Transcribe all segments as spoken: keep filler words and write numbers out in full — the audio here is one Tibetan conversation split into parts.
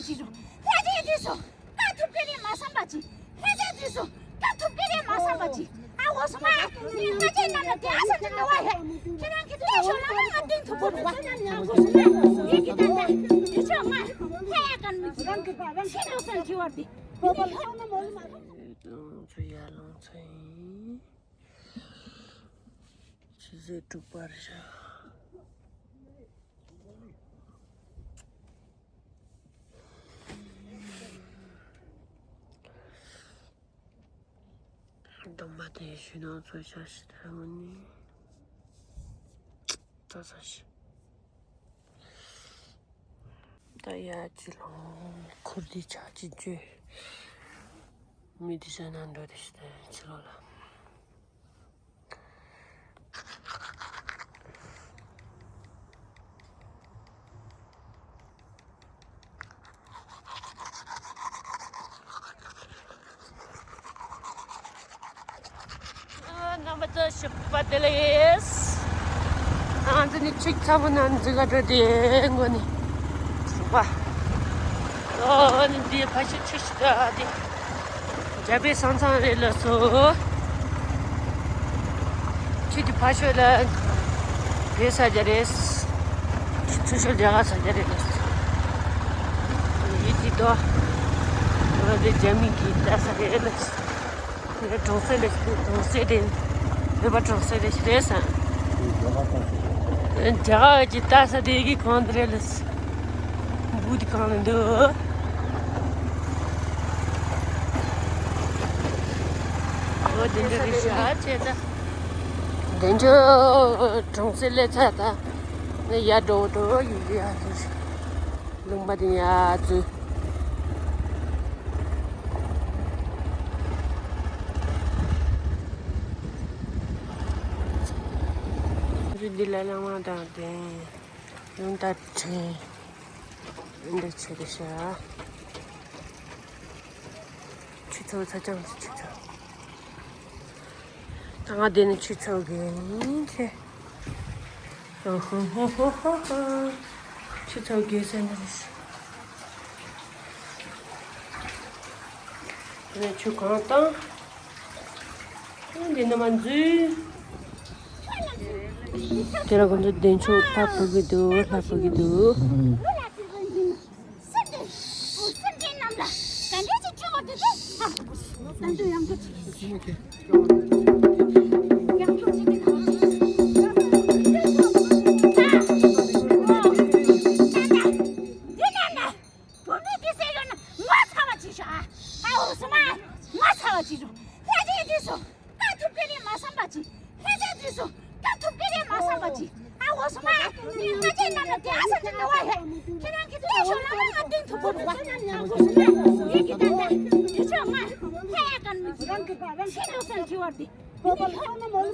ཅི་རུ། ལྷ་རྗེ་དུས་སུ་ཀ་ཐུབ་ཀི་རེ་མ་བསམ་པ་ཅི། ལྷ་རྗེ་དུས་སུ་ཀ་ཐུབ་ཀི་རེ་མ་བསམ་པ་ཅི། ཨ་འོ་སོ་མ། ངས་ལྷ་རྗེ་རྣམས་ལ་དེ་ཨ་ས་ཅི་འདྲ་བ་ཧེ། ཁྱེད་རང་གི་དུས་ཤོ་ལ་ང་སྟེང་ཐུབ་པོ་རུ་བ། ཨ་འོ་སོ་མ། ངས་ཀྱི་ད་ལྟ་དུས་ཤོ་ང་ལྷ་ཡ་གན་མི་ཅི། ཁྱེད་རང་སང་ཁྱི་བར་དེ། ལོངས་སྤྱོད་ཡར་ལོངས་སྤྱོད་ཡིན། ཆུ་ཚོད་དྲུག་པར་བཞག་གདོང་པ་དེ་ཞུ་ནང་ཚོ་བྱ་ཞིག་ཐལ་མོ་ནི་ཙ་ཙ་ཞིག་ད་ཡ་ཅི་ལོང་ཁུར་དི་ཆ་ཅི་ཅུ་མི་དི་ས་ན་འགྲོ་དི་ཤི་ད་ཅི་ལོ་ལ། རྣམ་པ་ཚོ་ཞོགས་པ་བདེ་ལེགས། ང་ཚོ་ནི་ཆིག་ཚ་པོ་ན་འཛི་ག་འགྲོ་དེ་མགོ་ནི་ཞོགས་པ། ཨོ་ནི་འདི་ཕ་ཤི་ཆུ་ཞིག་ད་དེ་རྒྱ་བལ་ས་མཚམས་རེད་ལ་སོ། ཆུ་དེ་ཕ་ཤོད་ལ་བལ་ས་རྒྱ་རེད། ཆུ་ཤོད་རྒྱ་གར་ས་རྒྱ་རེད་ལ་སོ། ཡི་དེ་དོ་ང་ཚོ་རྒྱ་མི་གི་ད་ས་རེད་ལ་སོ། གྲོང་གསེབ་ལས་གྲོང་གསེབ་དེ་བོད་པ་གྲོང་གསེབ་ལས་རེད་ས། རྒྱ་གར་གྱི་ལྟ་ས་དེ་གི་གང་དེ་རེད་ལ་སོ། འབུ་དེ་གང་ལ་འདུག་འོ་དེ་འདྲ་རེད་ཤག་ཅེས་ད། དེ་འདྲ་གྲོང་གསེབ་ལས་ཚ་ད། ནི་ཡ་འགྲོ་འགྲོ་ཡི་ཡ་འགྲོ། ལུང་པ་དེ་ཡ་ཚུ། རི་འདི་ལ་ལ་མ་དང་དེ་ཡང་ད་དྲན་འདི་ཆེ་དེ་ཤ། ཆུ་ཚོད་ཚ་ཅང་ཆུ་ཚོད། ད་ང་དེ་ནི་ཆུ་ཚོད་གི་ཡིན་ཆེ། ཧོ་ཧོ་ཧོ་ཧོ་ཧོ། ཆུ་ཚོད་དགེ་སེ་ནས། དེ་ནས་ཆུ་གང་བཏང་། འདི་ནས་མ་འཛུལ། དེ་ལ་ཁོང་ཚོ་བདེ་མཆོག་ལྷ་བུ་གི་འདུག་ལྷ་བུ་གི་འདུག་སེམས་ཅན་སེམས་ཅན་རྣམས་ལ་ག་འདྲ་ཅིག་སྤྲོད་པ་དེ་དེ་ལྟ་འདོད་ཡང་འདོད་ཡང་འདོད་ཅིག་དེ་དང་། ད་འདི་ནས་ནས་བུད་མེད་དེ་ཟེར་ཡོད་ན་ངོ་ཚ་བ་ཅིག་ཤོག་ཨ་འོ་སོ་མ་ངོ་ཚ་བ་ཅིག་ཤོག་ལྷ་རྗེ་དེ་སོ། ཀ་ཐུབ་ཀི་རེ་མ་བསམ་པ་ཅི། ལྷ་རྗེ་དུས་སུ་ཀ་ཐུབ་ཀི་རེ་མ་བསམ་པ་ཅི། ཨ་འོ་སོ་མ། ངས་ལྷ་རྗེ་རྣམས་ལ་དེ་ཨ་ས་ཅི་འདྲ་བ་ཧེ། ཁྱེད་རང་གི་དེ་ཤོ་ལ་ང་སྟེང་ཐུབ་པོ་རུ་བ། ཨ་འོ་སོ་མ། ངས་ཀྱི་ད་ལྟ་དེ་ཤོ་ང་ལྷ་ཡ་གན་མི་ཅི། ཁྱེད་ལོ་སང་ཁྱི་བར་དེ། མ་མང་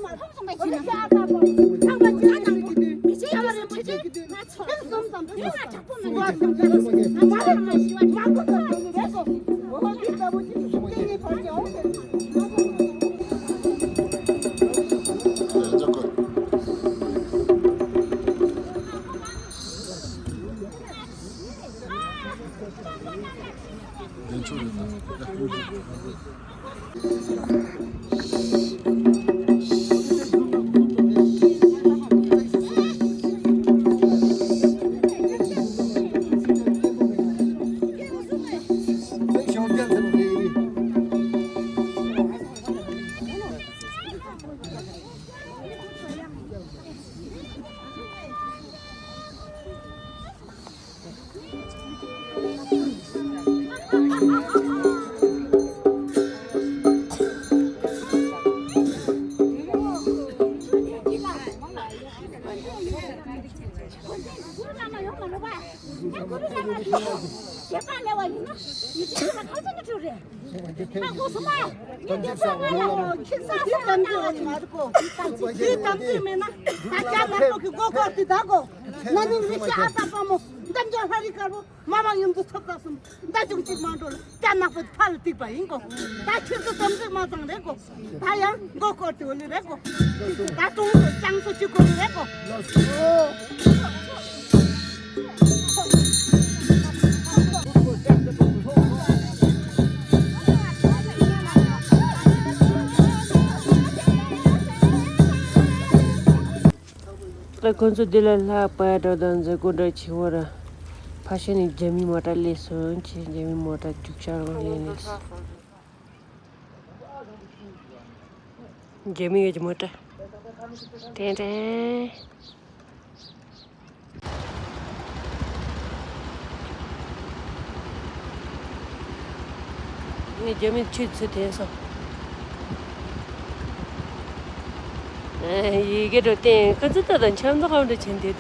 ཡོངས་རྫོགས་ཚོགས་བསགས་སོང་། མདའ་ལྗོངས་ལྷ་རི་དཀར་པོ། མ་མང་ཡོངས་རྫོགས་ཚོགས་བསགས་སོང་། མདའ་ལྗོངས་གཅིག་མ་འགྲོ་ལ། སྐྱ་ནག་པོ་ཕ་ལ་གཏུགས་པ་ཡིན་གོ། ད་ཁྱེད་ཚོ་དམ་ཚིག་མ་བཟང་རེད་གོ། ད་ཡང་མགོ་སྐོར་དེ་འོ་ལི་རེད་གོ། ད་གཏོང་དུ་ཅང་སོ་གཅིག་གོ་ལི་རེད་གོ། ད་ཁོ་ཚོ་འདི་ལ་ལྷག་པར་དུ་ད་མཛད་སྒོ་འདྲ་ཆེ་བོ་ར། ཕ་ཤན་ནི་རྒྱ་མི་མོ་ཊ་སླེབས་སོང་། ཁྱེད་རྒྱ་མི་མོ་ཊ་རྒྱུག་ཤར་རང་ལེན་ལེགས་སོང་། རྒྱ་མི་གི་མོ་ཊ། ཏན་ཏན། ངས་རྒྱ་མི་ཆུ་ཚོད་དེ་སོང་། ཡི་གེ་འགྲོ་བསྟན་ཁོ་ཚོ་ད་ལྟ་འཆམ་ཐོག་གམ་འདྲ་བྱས་འདུག། ད་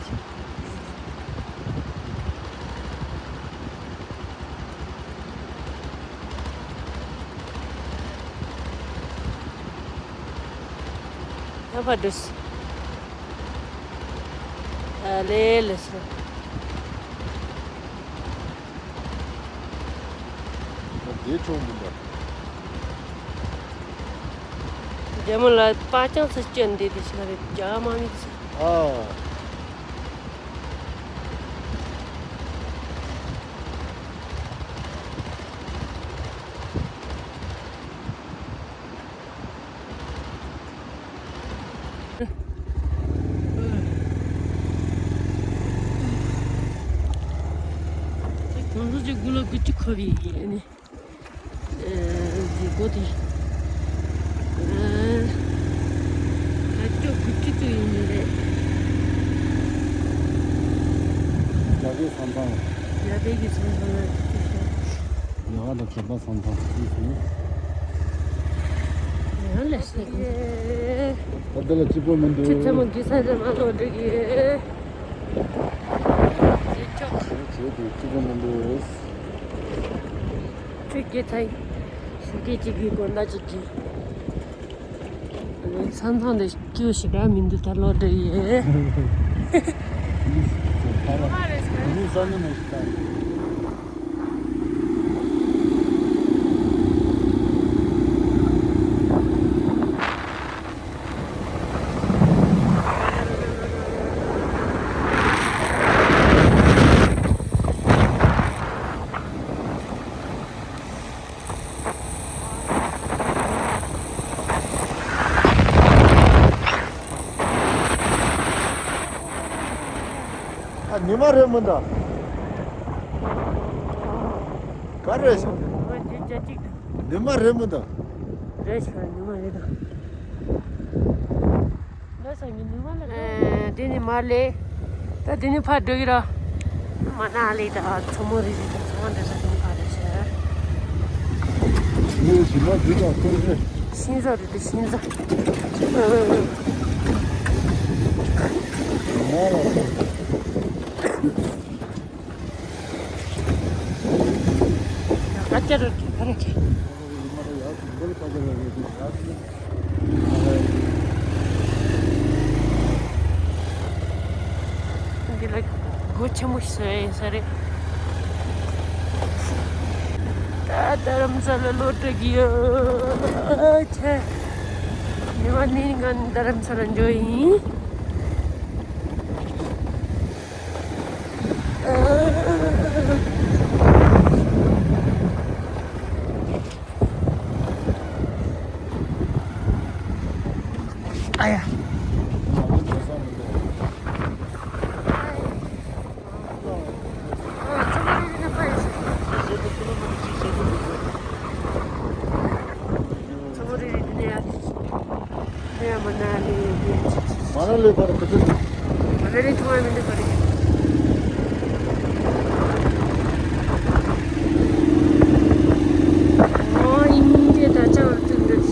ཕར་འགྲོ། ཨ་ལེ་ལེ་སོ། དེ་ཆོག་མི་འདུག། རྒྱ་མི་ལ་པ་ཅང་སུ་སྐྱོན་འདི་དེ་ཞིག་རེད། རྒྱ་མ་མི་ཚེ། ཨ། གང་ཟག་ཅིག་དགུ་ལ་དགུ་གཅིག་ཁོ་བའི་ཡིན། ཨ་ནི། ཨ་ཟི་གོ་དེ། ཨ་ཁ་ཅོ་དགུ་གཅིག་ཏུ་ཡིན་ནི་རེད། རྒྱ་བོད་ས་མཚམས། རྒྱ་བོད་ཀྱི་ས་མཚམས་ལ་དེ་ཤོད། ཡ་ད་ཁྱད་པར་སོང་ཙང་ཅི་ཞིག་ཡང་ལས་སྲིད། ད་ལྟ་ལ་སྐྱིད་པོ་མི་འདུག། ཁྱི་ཚེ་མོ་གི་ས་ཚེ་མ་ལོ་འདྲི་གི། བྱེད་ཆོག། བྱེད་དེ་སྐྱིད་པོ་མི་འདུག། ཁྱོད་སྐྱེ་ཚེ་ཞུ་སྐད་ཅིག་གི་དགོན་བདག་ཅིག་གི། ས་མཚམས་འདི་སྐྱིད་ཞེ་དྲག་མི་འདུག། ད་ལོ་འདྲ་ཡེ། ཨ་ཉི་མ་རེད་མི་འདུག། ག་རེ་ཞིག་འདུག། ཉི་མ་རེད་མི་འདུག། རེད་ཤག། ཉི་མ་རེད་ད། ལོས་ཉི་མ་ལ། ཨ་དེ་ནི་མ་ལེ། ད་དེ་ནི་ཕར་འགྲོ་གི་ར། མ་ན་ལི་དང་མཚོ་མོ་རི་རི་དང་མཚོ་མོ་འདྲ་ས་དེ་ནི་ཕར་རེད་ཤག། ངས་ཞི་མ་འདི་དང་ཀུན་རེད། ཤིང་བཟོ་རེད་དེ་ཤིང་བཟོ། ང་ལ་ཀ་ཅ་ར་ཁེ་ཁ་ར་ཁེ། འདི་ལ་སྒོ་ཆེན་པོ་ཞིག་ཡིན་ས་རེད། ད་རྡ་རམ་ས་ལ་ལོག་འགྲོ་གི་ཡོད། ཆེ། ཉི་མ་གཉིས་ང་རྡ་རམ་ས་ལ་འགྲོ་ཡིན། ཨ་ཡ། མ་ན་ལི་བར་ག་ཚོད་འདུག། མ་ན་ལི་བར་ག་ཚོད་འདུག། མ་ན་ལི་ཐུང་བ་མི་འདུག་ག་རེ། ཨོ་ཨིན་ཇི་ད་ཅང་ཐུག་འདུག།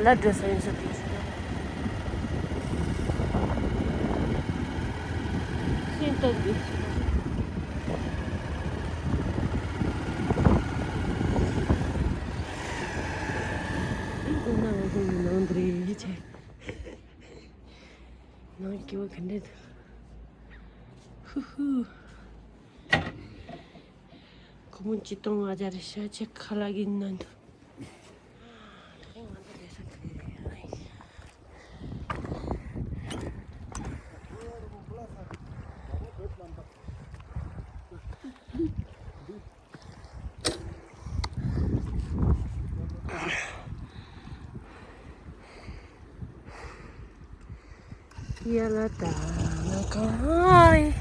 ལ་འགྲོ་ས་ཡིན་ས་དེ་ཤིན་ཏུ་འདི། འདི་ན་ང་ཚོ་ཡི་ནང་འདི་རེད་ཅེ། ནང་སྐྱིད་པོ་ག་འདྲས་འདུག་ཧུ་ཧུ། སྒོར་མོ་ཆིག་སྟོང་ལྔ་བརྒྱ་རེད་ཤག་ཅེ་ཁ་ལག་གི་ནང་དུ། ཡ་ལ་ད་ན་ག་ཧའི་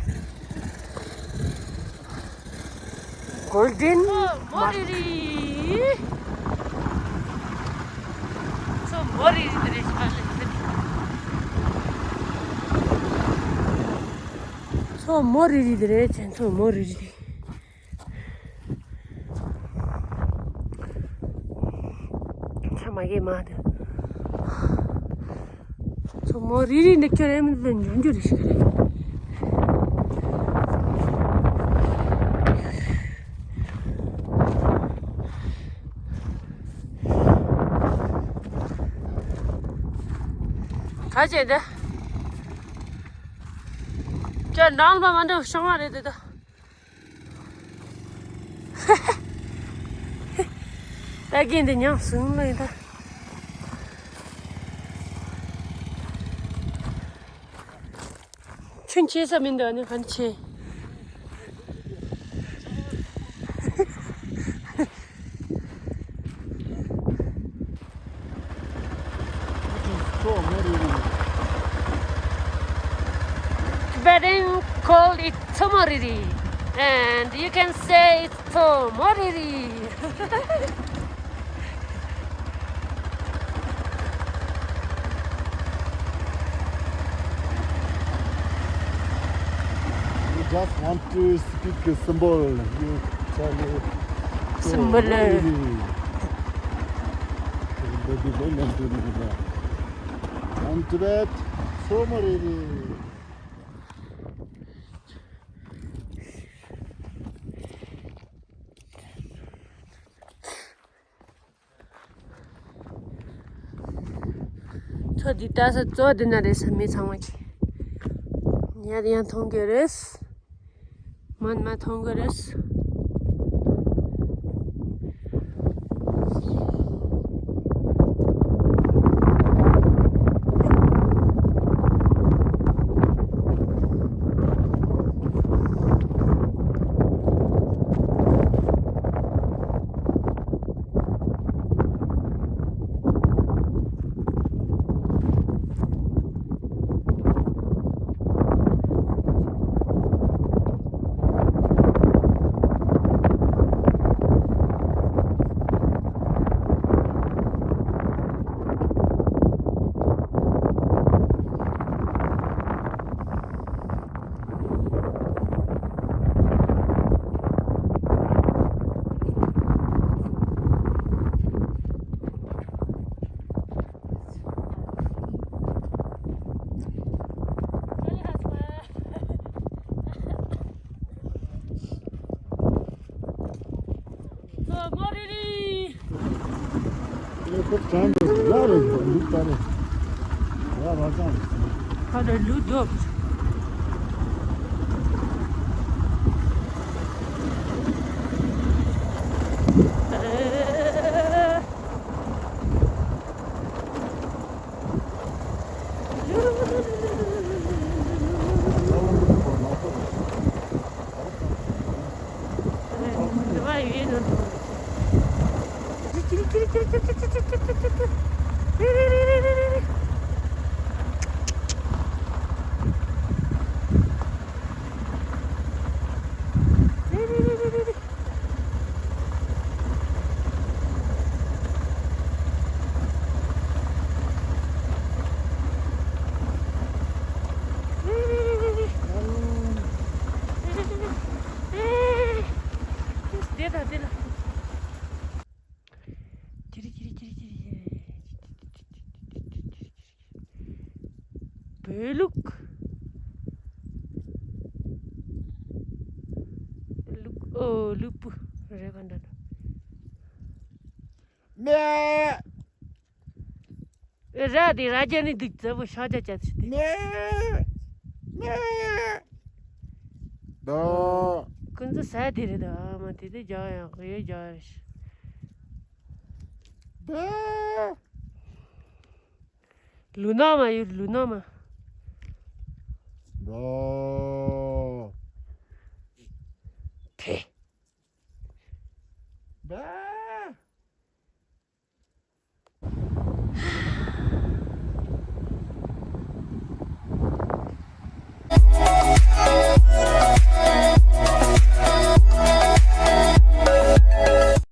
གོལ་ཌེན་མོ་རི་རི། མཚོ་མོ་རི་རི་དེ་རེད་ཤག་ལེ། མཚོ་མོ་རི་རི་དེ་རེད། ཅན་མཚོ་མོ་རི་རི། ཆ་མ་གས་མ་དེ། མཚོ་མོ་རི་རི་འདི་ཁྱོད་རེ་མི་ལ་འཇོན་རྒྱུ་རེ་ཞིག་རེད། ག་བྱེད་དེ། ཁྱོད་འགྲམ་ལ་མ་འགྲོ་ཤོང་བ་རེད་དེ་ད། ད་གིན་དེ་ཉག་སུན་ལོས་ད། ཆུན་ཆེ་ས་མིན་འདུག་ཨ་ནི་ག་ནི་ཆེ། Tibetan call it མཚོ་མོ་རི་རི, and you can say it's མཚོ་མོ་རི་རི། You just want to speak a symbol. You tell me. Symbol. And Tibet, མཚོ་མོ་རི་རི། མཚོ་འདི་ལྟ་ས་གཙོ་བོ་འདི་ན་རེད་ས། མི་ཚང་མ་གི་ཡར་ཡང་མཐོང་གི་རེད། མར་མར་མཐོང་གི་རེད། མཚོ་མོ་རི་རི། ཁོ་གྲང་གི་ལ་རེ་ལུག་ལྟ་རེ། ཡ་ར་ཅང་རེ། ཁ་ལ་ལུག་རྡོབ། བོད་ལུག་ལུག་ཨོ་ལུག་པོ་རེད་པ་འདྲ་འདྲ། མེ། ཨེ་ར་དེ་ར་རྒྱ་ནི་འདུག་རྫ་པོ་ཤ་རྒྱ་བཅད་ཚུལ་དེ། མེ། མེ། ད། ཁོ་ཚོ་ཟ་དེ་རེད་ད། ཨ་མ་དེ་དེ་རྒྱག་ཡང་གཡས་རྒྱག་རེད། ད། ལུག་ནག་མ་ཡོད་ལུག་ནག་མ། ད། དེ། ད།